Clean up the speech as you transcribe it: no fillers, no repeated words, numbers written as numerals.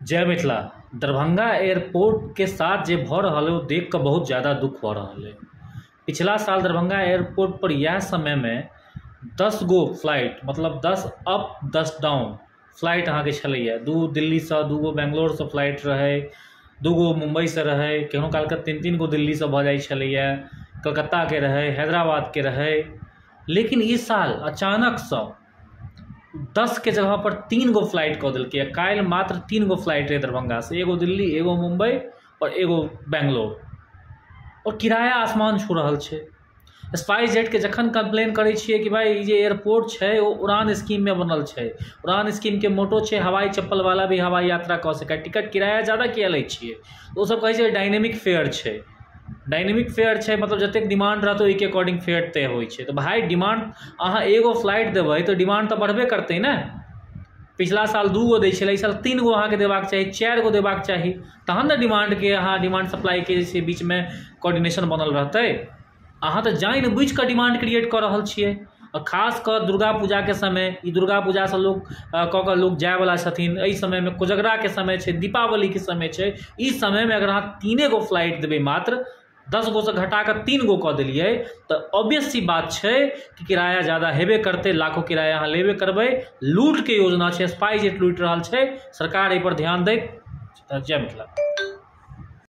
जय मिथिला। दरभंगा एयरपोर्ट के साथ जे भऽ रहल है ओ देख कऽ बहुत ज़्यादा दुख भऽ रहल है। पिछला साल दरभंगा एयरपोर्ट पर यह समय में 10 गो फ्लाइट, मतलब 10 अप 10 डाउन फ्लाइट अहाँके छलैया। 2 दिल्लीसँ, 2 गो बेंगलोरसँ फ्लाइट रहै, 2 गो मुम्बईसँ रहै, केहनो कालके 3-3 गो दिल्लीसँ भऽ जाइ छलैया, कलकत्ताके रहै, हैदराबादके रहै। लेकिन ई साल अचानकसँ 10 के जगह पर 3 गो फ्लाइट कऽ देलकै। काल्हि मात्र 3 गो फ्लाइट रहै दरभंगासँ, 1 गो दिल्ली, 1 गो मुम्बई और 1 गो बेंगलोर। और किराया आसमान छू रहल छै। स्पाइस जेट के जखन कंप्लेन करै छियै कि भाई ई जे एयरपोर्ट छै ओ उड़ान स्कीममे बनल छै, उड़ान स्कीमके मोटो छै हवाई चप्पल वाला भी हवाई यात्रा कऽ सकै, टिकट किराया ज़्यादा किया लै छियै? ओ सब कहै छै डायनेमिक फेयर छै। डायनेमिक फेयर छै मतलब जतेक डिमांड रहतै ओहिके अकॉर्डिंग फेयर तय होइ छै। तऽ भाई डिमांड अहाँ एगो फ्लाइट देबै तऽ डिमांड तऽ बढ़बे करतै ने। पिछला साल 2 गो दै छलै, एहि साल 3 गो अहाँके देबाक चाही, 4 गो देबाक चाही, तहन ने डिमांडके अहाँ डिमांड सप्लाईके जे छै बीचमे कोऑर्डिनेशन बनल रहतै। अहाँ तऽ जानि बुझिकऽ डिमांड क्रिएट कऽ रहल छियै। आओर खास कऽ दुर्गा पूजाके समय, ई दुर्गा पूजासँ लोक कऽ कऽ लोक जायवला छथिन, एहि समयमे कोजगराके समय छै, दीपावलीके समय छै, ई समयमे अगर अहाँ 3 गो फ्लाइट देबै, मात्र 10 गोसँ घटा कऽ 3 गो कऽ देलियै तऽ ऑब्वियस सी बात छै कि किराया ज़्यादा हेबे करतै, लाखों किराया अहाँ लेबे करबै। लूटके योजना छै, स्पाइस जेट लूटि रहल छै। सरकार एहिपर ध्यान दैत। जय मिथिला।